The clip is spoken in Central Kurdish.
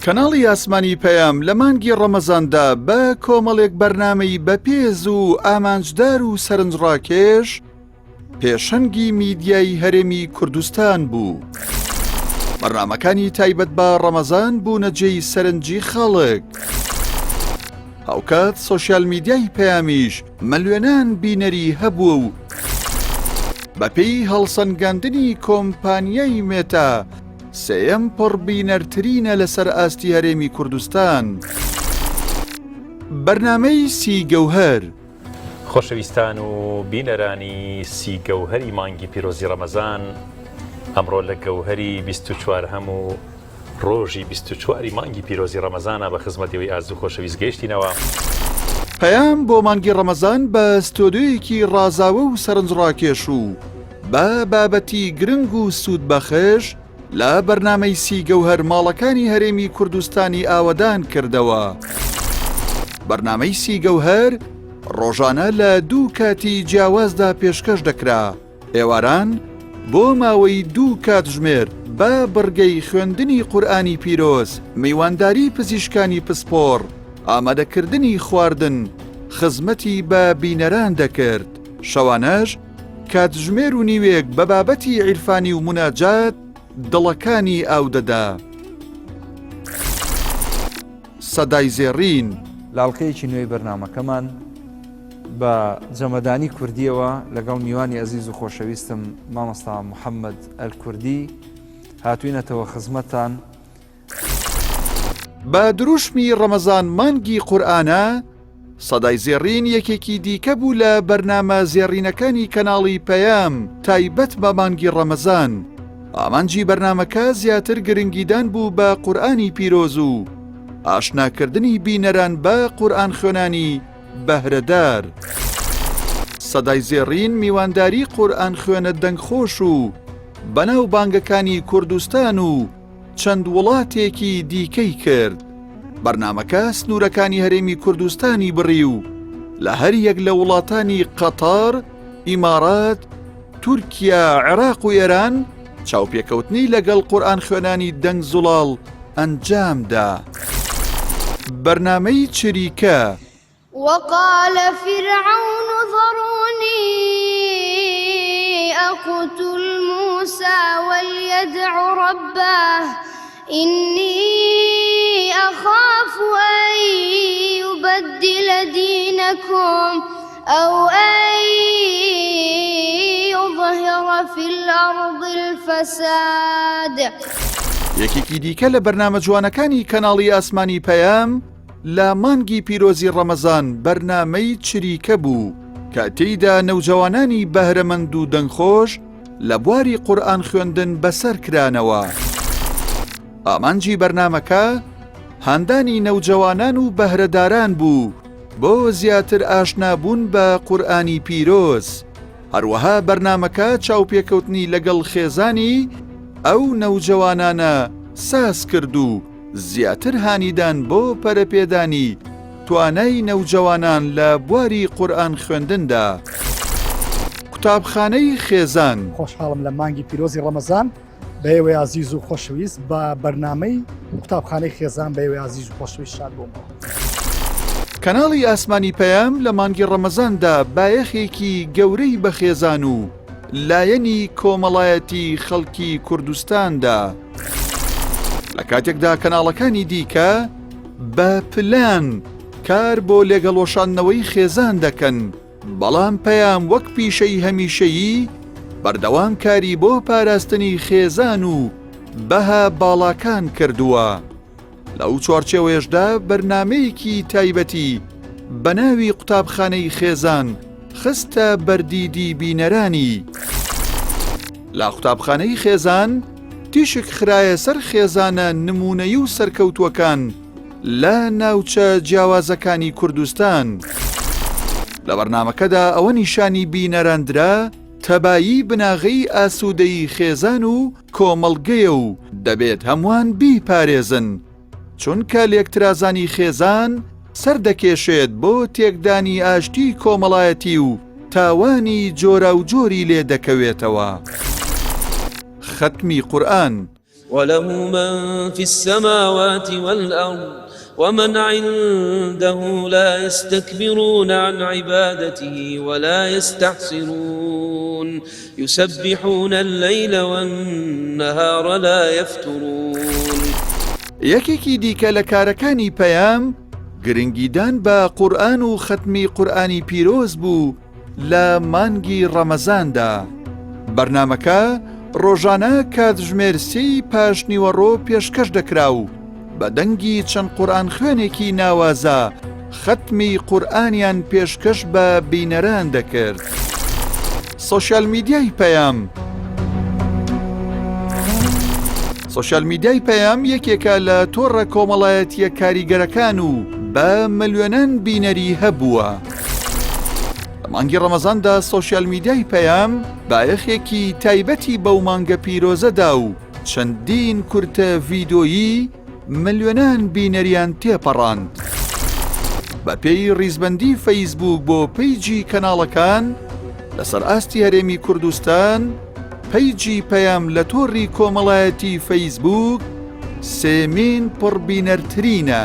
کەناڵی ئاسمانی پەیام لە مانگی ڕەمەزاندا بە کۆمەڵێک بەرنامەی بەپێز و ئامانجدار و سەرنجڕاکێش پێشەنگی میدیای هەرێمی کوردستان بوو. بەرنامەکانی تایبەت بە ڕەمەزان بوونە جێی سەرنجی خەڵک. هاوکات سۆشیال میدیای پەیامیش ملیۆنان بینەری هەبووە و بەپێی هەڵسەنگاندنی کۆمپانیای مێتا سێیەم پڕبینەرترینە لەسەر ئاستی هەرێمی کوردستان. بەرنامەی سی گەوهەر. خۆشەویستان و بینەرانی سی گەوهەری مانگی پیرۆزی ڕەمەزان ئەمڕۆ لە گەوهەری 24 هەم و ڕۆژی 24 ی مانگی پیرۆزی ڕەمەزانە بە خزمەت ئێوەی ئازیز و خۆشەویست گەیشتینەوە. پەیام بۆ مانگی ڕەمەزان بە ستۆدیۆیەکی ڕازاوە و سەرنجڕاکێش و بە بابەتی گرنگ و سوودبەخش لە بەرنامەی سی گەوهەر ماڵەکانی هەرێمی کوردستانی ئاوەدان کردەوە. بەرنامەی سی گەوهەر ڕۆژانە لە دوو کاتی جیاوازدا پێشکەش دەکرا. ئێواران بۆ ماوەی دوو کاتژمێر بە بڕگەی خوێندنی قورئانی پیرۆز، میوانداری پزیشکانی پسپۆڕ، ئامادەکردنی خواردن خزمەتی بە بینەران دەکرد، شەوانەش کاتژمێر و نیوێک بە بابەتی عیرفانی و موناجات دڵەکانی ئاودەدا. سەدای زێڕین. لە ئەڵقەیەکی نوێی بەرنامەکەمان بە جەمەدانی کوردیەوە لەگەڵ میوانی ئەزیز و خۆشەویستم مامۆستا محەممەد ئەلکوردی هاتوینەتەوە خزمەتتان. بە دروشمی ڕەمەزان مانگی قورئانە، سەدای زێڕین یەکێکی دیکە بوو لە بەرنامە زێڕینەکانی کەناڵی پەیام تایبەت بە مانگی ڕەمەزان. ئامانجی بەرنامەکە زیاتر گرنگیدان بوو بە قورئانی پیرۆز و ئاشناکردنی بینەران بە قورئانخوێنانی بەهرەدار. سەدای زێڕین میوانداری قورئانخوێنە دەنگخۆش و بەناوبانگەکانی کوردستان و چەند وڵاتێکی دیکەی کرد. بەرنامەکە سنوورەکانی هەرێمی کوردستانی بڕی و لە هەریەک لە وڵاتانی قەتەر، ئیمارات، تورکیا، عێراق و ئێران چاوپێکەوتنی لەگەڵ قورئانخوێنانی دەنگ زوڵاڵ ئەنجامدا. بەرنامەی چریکە. وقال فرعون ذروني أقتل موسى وليدع ربه إني أخاف أن يبدل دينكم أو أن يظهر في الأرض الفساد. یەکێکی دیکە لە بەرنامە جوانەکانی کەناڵی ئاسمانی پەیام لە مانگی پیرۆزی ڕەمەزان بەرنامەی چریکە بوو کە تێیدا نەوجەوانانی بەهرەمەند و دەنگخۆش لە بواری قورئان خوێندن بەسەر کرانەوە. ئامانجی بەرنامەکە هاندانی نەوجەوانان و بەهرەداران بوو بۆ زیاتر ئاشنابوون بە قورئانی پیرۆز، هەروەها بەرنامەکە چاوپێکەوتنی لەگەڵ خێزانی ئەو نەوجەوانانە ساز کرد و زیاتر هانیدان بۆ پەرەپێدانی توانای نەوجەوانان لە بواری قورئان خوێندندا. قوتابخانەی خێزان. خۆشحاڵم لە مانگی پیرۆزی ڕەمەزان بە ئێوەی ئازیز و خۆشەویست بە بەرنامەی قوتابخانەی خێزان بە ئێوەی ئازیز و خۆشەویست شاد بوومەوە. کەناڵی ئاسمانی پەیام لە مانگی ڕەمەزاندا بایەخێکی گەورەی بە خێزان و لایەنی کۆمەڵایەتی خەڵکی کوردستاندا. لە کاتێکدا کەناڵەکانی دیکە بە پلان کار بۆ لێگەڵوەشاندنەوەی خێزان دەکەن، بەڵام پەیام وەک پیشەی هەمیشەیی بەردەوام کاری بۆ پاراستنی خێزان و بەها باڵاکان کردووە. لەو چوارچێوەیەشدا بەرنامەیەکی تایبەتی بە ناوی قوتابخانەی خێزان خستە بەردیدی بینەرانی. لە قوتابخانەی خێزان تیشک خرایە سەر خێزانە نموونەیی و سەرکەوتووەکان لە ناوچە جیاوازەکانی کوردستان. لە بەرنامەکەدا ئەوە نیشانی بینەران درا تەبایی بناغەی ئاسوودەیی خێزان و کۆمەڵگەیە و دەبێت هەمووان بیپارێزن، چونکە لێکترازانی خێزان سەردەکێشێت بۆ تێکدانی ئاشتی کۆمەڵایەتی و تاوانی جۆراوجۆری لێ دەکەوێتەوە. خەتمی قورئان. وله من في السماوات والأرض ومن عنده لا يستكبرون عن عبادته ولا يستحسرون يسبحون الليل والنهار لا يفترون. یەکێکی دیکە لە کارەکانی پەیام گرنگیدان بە قورئان و خەتمی قورئانی پیرۆز بوو لە مانگی ڕەمەزاندا. بەرنامەکە ڕۆژانە کاتژمێر سێی پاشنیوەڕۆ پێشکەش دەکرا و بە دەنگی چەند قورئانخوێنێکی ناوازە خەتمی قورئانیان پێشکەش بە بینەران دەکرد. سۆشیال میدیای پەیام سۆشیال میدیای پەیام یەکێکە لە تۆڕە کۆمەڵایەتییە کاریگەرەکان و بە ملیۆنان بینەری هەبووە. لە مانگی ڕەمەزاندا سۆشیال میدیای پەیام بایەخێکی تایبەتی بەو مانگە پیرۆزەدا و چەندین کورتە ڤیدۆیی ملیۆنان بینەریان تێپەڕاند. بەپێی ڕیزبەندی فەیسبووک بۆ پەیجی کەناڵەکان لەسەر ئاستی هەرێمی کوردستان، پەیجی پەیام لە تۆڕی کۆمەڵایەتی فەیسبووک سێمین پڕبینەرترینە.